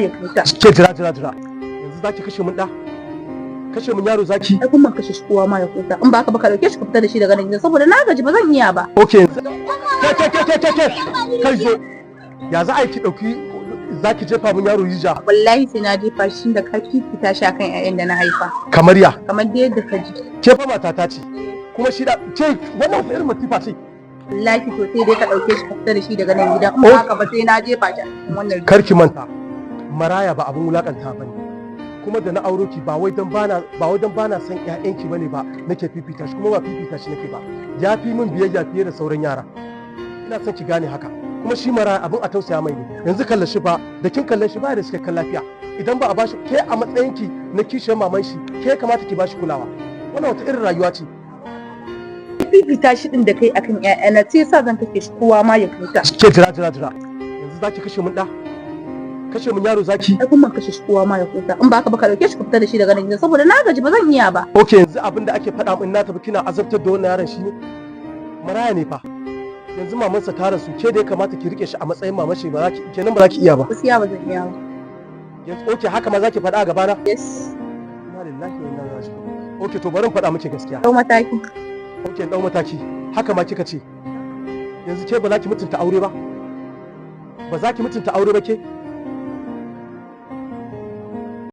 Ya huta. Ke, jira, jira, jira. Yanzu zaki kashe mun da? Kashe mun yaro zaki? Ai kuma kashe shi kowa ma ya huta. In ba haka ba, ka dauke shi ka fita da shi daga nan gidan, saboda na gaji, ba zan iya ba. Okay, yanzu ke, ke, ke, ke, ke, ke, kai, zo. Ya za a yi ki dauki zaki jefa mun yaro rijiya? Wallahi sai na jefa shi, da ka fifita shi akan 'ya'yan da na haifa. Kamar ya? Kamar da yadda ka ji. Ke fa matata ce. Kuma shi da ke, wannan wata irin masifa ce? Wallahi to sai dai ka dauke shi ka fita da shi daga nan gidan. In ba haka ba, sai na jefa shi a cikin wannan. Kar ki manta, maraya ba abun wulakanta bane. Kuma da na auro ki, ba wai dan bana son ƴaƴanki bane ba nake fifita shi, kuma ba fifita shi nake ba. Ya fi min biyayya fiye da sauran yara. Ina son ki gane haka. Kuma shi maraya abun a tausaya mai ne. Yanzu kalle shi fa, da kin kalle shi ba da cikakken lafiya. Idan ba a bashi, ke a matsayinki na kishiyar maman shi, ke kamata ki bashi kulawa. Wannan wata irin rayuwa ce? Fifita shi din da kai akan 'ya'yana sai yasa zan kashe shi kowa ma ya huta. Ke, jira, jira, jira. Yanzu zaki kashe mun da? Kashe mun yaro zaki? Ai kuma kashe shi kowa ma ya huta. In ba haka ba, ka dauke shi ka fita da shi daga nan gidan, saboda na gaji, ba zan iya ba. Ok, yanzu abin da ake faɗa min, na tafi kina azabtar da wannan yaron, shine maraya ne fa. Yanzu mamansa ta rasu, ke da ya kamata ki rike shi a matsayin maman shi, ba za ki, kenan ba za ki iya ba? Gaskiya ba zan iya ba. Yanzu ok, haka ma za ki faɗa a gabana? Yes. Inna lillahi wa inna ilaihi raji'un. Ok, to bari in faɗa miki gaskiya. Dau mataki. Ok, dau mataki. Haka ma kika ce? Yanzu ke ba za ki mutunta aure ba? Ba za ki mutunta aure ba ke?